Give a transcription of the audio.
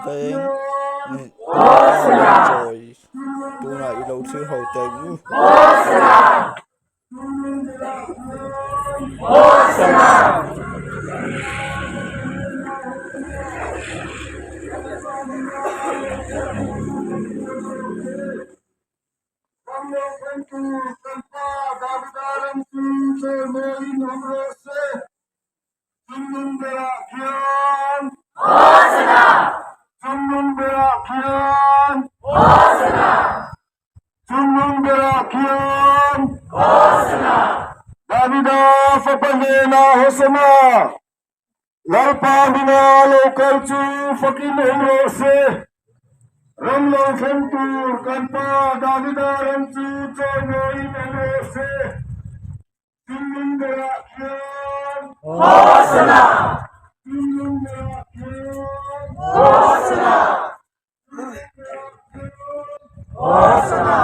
Veng chawi tunah i lo thlir ho teh ang u. Lalpa hmina lo kal chu fakin awm rawh se. Ram lo thleng tur kan pa Davida ram chu chawimawiin awm rawh se. Chungnung berah khian. Hosana! Chungnung berah khian. Hosana! Hosana!